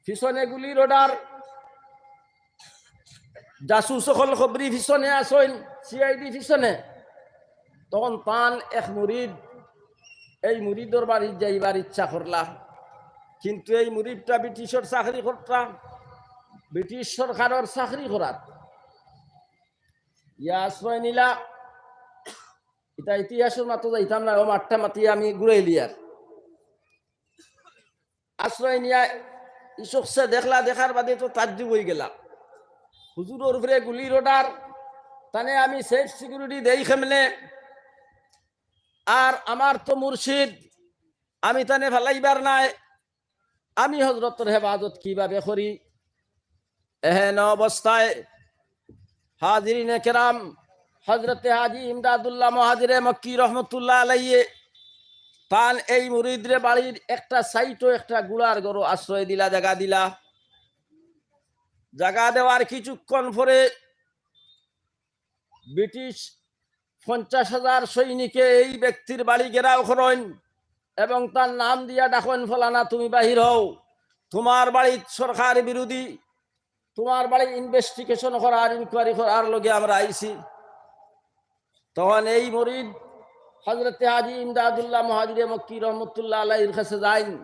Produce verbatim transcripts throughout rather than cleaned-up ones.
পিছনে গুলির order, Jesus অকল খবরি পিছনে আছইন, সিআইডি পিছনে। তখন তান এক মুরিদ এই মুরিদর বাড়িত যাইবার ইচ্ছা করলা, কিন্তু এই মুরিদটা ব্রিটিশর চাকরি করতা, ব্রিটিশ সরকারর চাকরি করাত। ইয়া আশ্রয় নিলা, ইতা ইতিহাসর মাতো যাইতাম না, অউ মাতটা মাতি আমি ঘুরাইলিয়ার। আশ্রয় নিয়া ই শখসে দেখলা, দেখার বাদে তো তাজ্জুব অইগেলা। হুজুরর উপরে গুলির অর্ডার, তানে আমি সেফ সিকিউরিটি দেই কেমনে? আর আমার তো মুর্শিদ, আমি তানে ফালাইবার নায়, আমি হজরতর হেফাজত কিভাবে করি? এহেন অবস্থায় হাজিরিনে কেরাম, হজরতে হাজী ইমদাদুল্লাহ মুহাজিরে মক্কি রহমতুল্লাহ আলাইহি তান এই মুরিদরে বাড়ির একটা সাইডো একটা গুড়ার ঘরো আশ্রয় দিলা, জাগা দিলা। জাগা দেওয়ার কিছুক্ষণ পরে ব্রিটিশ পঞ্চাশ হাজার সৈনিকে এই ব্যক্তির বাড়ি ঘেরাও করইন এবং তার নাম দিয়া ডাকইন, "ফলানা, তুমি বাহির হও, তোমার বাড়িত সরকার বিরোধী, তোমার বাড়ি ইনভেস্টিগেশন করার, ইনকোয়ারি করার লগে আমরা আইছি।" তখন এই মুরিদ হজরতে হাজী ইমদাদুল্লাহ মুহাজিরে মক্কি রহমতুল্লাহ আলাইহির কাছে যাইন,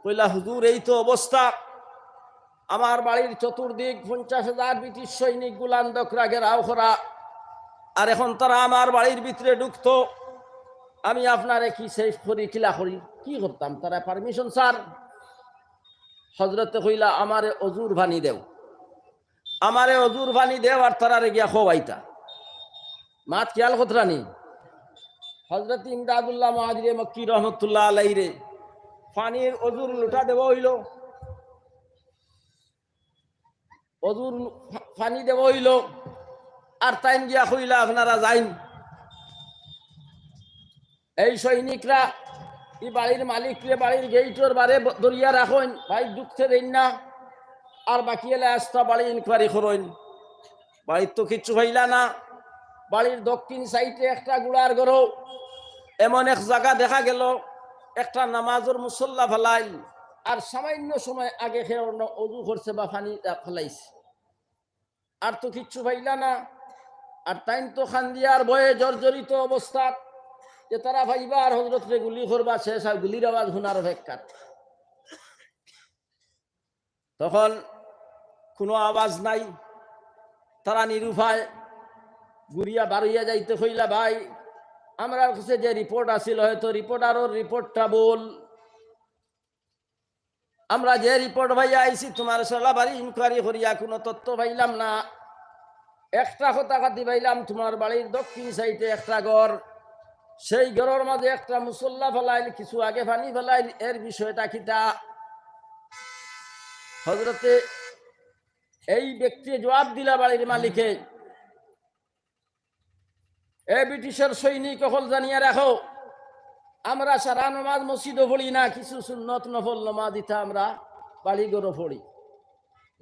কইলা, "হুজুর, এই তো অবস্থা, আমার বাড়ির চতুর্দিক পঞ্চাশ হাজার ব্রিটিশ সৈনিক গুলান দকরা ঘেরাও করা, আর এখন তারা আমার বাড়ির ভিতরে ঢুকতো, আমি আপনারে কি সেফ করি, কিলা করি, কি করতাম? তারা পারমিশন স্যার।" হজরতে কইলা, "আমারে অজুর পানি দেও, আমারে অজুর পানি দেও, আর তারারে গিয়া খোয়াইতা।" মাত খিয়াল করতরানি? হজরত ইমদাদুল্লাহ মুহাজিরে মক্কি রহমতুল্লাহ আলাইহিরে পানির অজুর লোটা দেওয়া অইলো, অজুর পানি দেওয়া অইলো, আর তাইন গিয়া কইলা, "আপনারা যাইন।" এই সৈনিকরা ই বাড়ির মালিকরে বাড়ির গেইটর বারে ব-, ধরিয়া রাখইন, বাড়িত ঢুকতে দেইন না, আর বাকি এলা আস্তা বাড়ি ইনকোয়ারি করইন। বাড়িত তো কিচ্ছু পাইলা না। বাড়ির দক্ষিণ সাইডে একটা গুড়ার ঘরো এমন এক জাগা দেখা গেল, একটা নামাজর মুসল্লা ফালাইল, আর সামান্য সময় আগে কেউ অন্য অজু করছে বা পানি, আহ, ফালাইছে। আর তো কিচ্ছু পাইলা না। আর তাইন তো কান্দিয়ার ভয়ে জর্জরিত অবস্থাত, যে তারা পাইবা আর হজরতরে গুলি করবা, শেষ আর গুলির আওয়াজ হুনার অপেক্ষাত। তখন কোনো আওয়াজ নাই, তারা নিরুপায় ঘুরিয়া বারইয়া যাইতে কইলা, "ভাই, আমরার কাছে যে রিপোর্ট আছিল, হয়তো রিপোর্টারর রিপোর্টটা ভুল। আমরা যে রিপোর্ট পাইয়া আইছি, তোমার সলা বাড়ি ইনকোয়ারি করিয়া কোনো তথ্য পাইলাম না। একটা কথা খাতি পাইলাম, তোমার বাড়ির দক্ষিণ সাইডে একটা ঘর, সেই ঘরর মাঝে একটা মুসল্লা ফালাইল, কিছু আগে পানি ফালাইল, এর বিষয়টা কিতা?" হজরতে এই ব্যক্তি জবাব দিলা বাড়ির মালিকে, "এ ব্রিটিশর সৈনিক অকল, জানিয়া রাখো, আমরা সারা নমাজ মসজিদো পড়ি না, কিছু সুন্নত নফল নমাজ ইতা আমরা বাড়ি ঘরো পড়ি।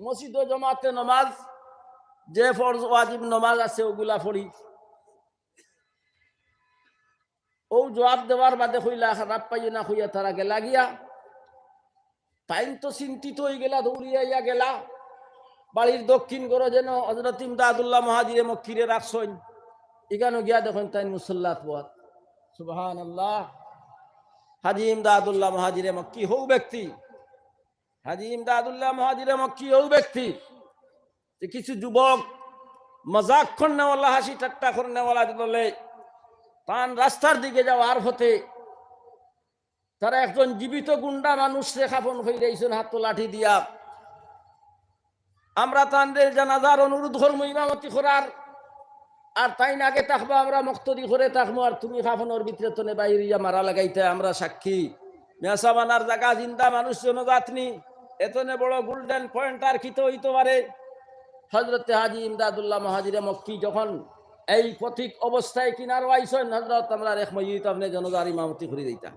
মসজিদো জমাতে নমাজ, যে ফরজ ওয়াজিব নমাজ আছে, ওগুলা পড়ি।" অউ জবাব দেওয়ার বাদে কইলা, "খারাপ পাইও না," কইয়া তারা গেলা গিয়া। তাইন তো চিন্তিত অইগেলা, দৌড়িয়া আইয়া গেলা বাড়ির দক্ষিণ ঘরো, যেন হজরত ইমদাদুল্লাহ মুহাজিরে মক্কিরে রাখছইন। ইখানো গিয়া দেখইন তাইন মুসল্লাত বওয়াত। সুবহানাল্লাহ। হাজী ইমদাদুল্লাহ মুহাজিরে মক্কি হউ ব্যক্তি, হাজী ইমদাদুল্লাহ মুহাজিরে মক্কি হউ ব্যক্তি, যে কিছু যুবক মজাক করনেওয়ালা, হাসি ঠাট্টা করনেওয়ালা দলে তান রাস্তার দিকে যাওয়ার পথে তারা একজন জীবিত গুন্ডা মানুষরে কাফন কইরাইছইন হাতো লাঠি দিয়া। আমরা তানরে জানাজার অনুরোধ করমু ইমামতি করার, আর তাইন আগে থাকবা, আমরা মুক্তাদি করে থাকমু, আর তুমি কাফনর ভিতরে তনে বাইর অইয়া মারা লাগাইতায়, আমরা সাক্ষী। মিয়া সাব, আনার জাগা জিন্দা মানুষ জনজাত নি, এতনে বড় গোল্ডেন পয়েন্ট আর কিতা অইতো পারে? হজরতে হাজী ইমদাদুল্লাহ মুহাজিরে মক্কি যখন এই পথিক অবস্থায় কিনারো আইছইন, "হজরত, আমরার এক মইয়িত, আপনে জনজার ইমামতি করি দিতা।"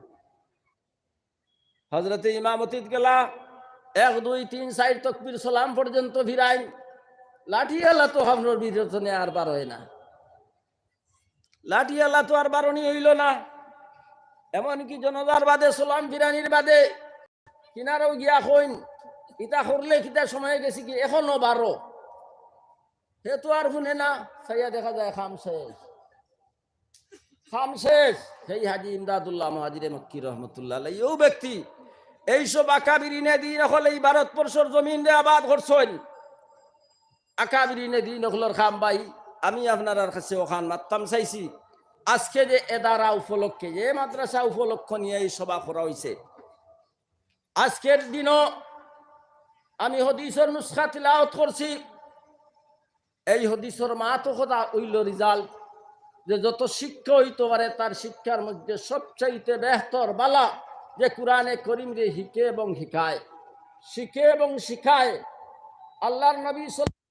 হজরতে ইমামতিত গেলা, এক, দুই, তিন, চাইর তকবির সালাম পর্যন্ত ফিরাইন, লাঠিআলা তো কাফনর ভিতরে তনে আর বার অয় না। লাঠিআলা তো আর বারনি অইলো না। এমনকি জনজার বাদে, সালাম ফিরানির বাদে কিনারো গিয়া কইন, ইতা করলে কিতা সময় গেছে কি, এখনো বারো। হে তো আর হুনে না, চাইয়া দেখা যায় কাম শেষ, কাম শেষ। সেই হাজী ইমদাদুল্লাহ মুহাজিরে মক্কি রহমতুল্লাহ আলাইহি, ও ব্যক্তি, এইসব আকাবিরিনে দিন অকল এই ভারতবর্ষর জমিনরে আবাদ করছইন। আকাবিরিনে দিন অকলর কাম ভাই, আমি আপনারার কাছে অখান মাততাম চাইছি। আজকে যে এদারা উপলক্ষে, যে মাদ্রাসা উপলক্ষ নিয়া এই সভা করা অইছে, আজকের দিনও আমি হাদিসর নুসখা তিলাওয়াত করছি। এই হাদিসর মাতো কথা অইলো result, যে যত শিক্ষা অইতো পারে, তার শিক্ষার মধ্যে সবচাইতে বেহতর বালা যে কোরআনে করিমরে হিকে এবং হিকায়, শিখে এবং শিখায়। আল্লাহর নবী সাল্লাল্লাহু